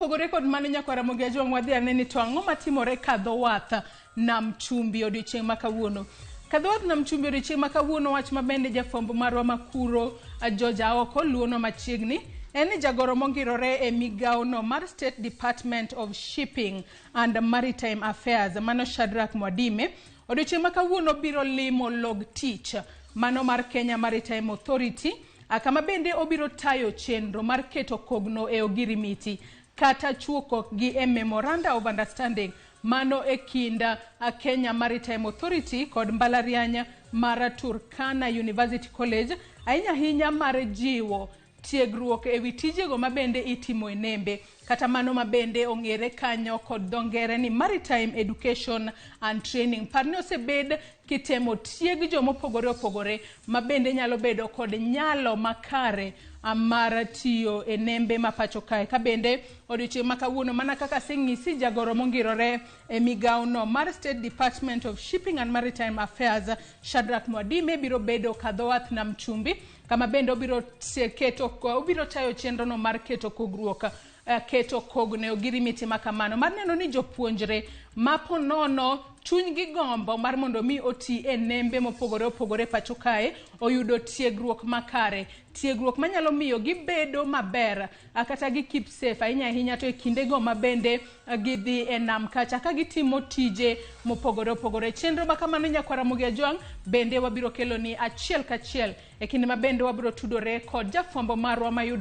Pogore kod mano nyakwar Ramogi Ajwang' wadhi ane ni to ang'o matimore kadho wath nam chumbi odiochieng' ma kawuono. Kadho wath nam chumbi odiochieng' ma kawuono wach ma bende jafwambo marwa makuro George Aoko luonwa machiegni en ni jagoro mongirore e migawono mar State Department of Shipping and Maritime Affairs mano Shadrack Mwadime odiochieng' ma kawuono biro limo log tich mano mar Kenya Maritime Authority kama bende obiro tayo chenro mar keto kogno e ogirimiti kata chuokokgi e Memoranda of Understanding mano e kind Kenya Maritime Authority kod mbalariany mar Turkana University College ahinya ahinya mar jiwo tiegruok e wi tijego ma bende itimo e nembe kata mano ma bende ong'ere kanyo kod dho ngere ni Maritime Education and Training. Par ni osebed kitemo tieg jomopogore opogore ma bende nyalo bedo kod nyalo makare mar tiyo e nembe ma pacho kae. Ka bende odiochieng' ma kawuono mana kaka aseng'isi jagoro mongirore e migawono mar State Department of Shipping and Maritime Affairs Shadrack Mwadime biro bedo kadho wath nam chumbi kama bende obiro keto obiro tayo chenrono mar keto kogruok keto kogno e ogirimiti ma kamano mar neno ni jopuonjre ma ponono chunygi gombo mar mondo mi oti e nembe mopogore opogore pacho kae oyudo tiegruok makare tiegruok manyalo miyo gibedo maber kata gi keep safe ahinya ahinya to e kindego ma bende gidhi e nam kacha ka gitimo tije mopogore opogore. Chenro ma kamano nyakwar Ramogi Ajwang' bende wabiro keloni achiel kachiel e kinde ma bende wabiro tudore kod jafwambo marwa mayudo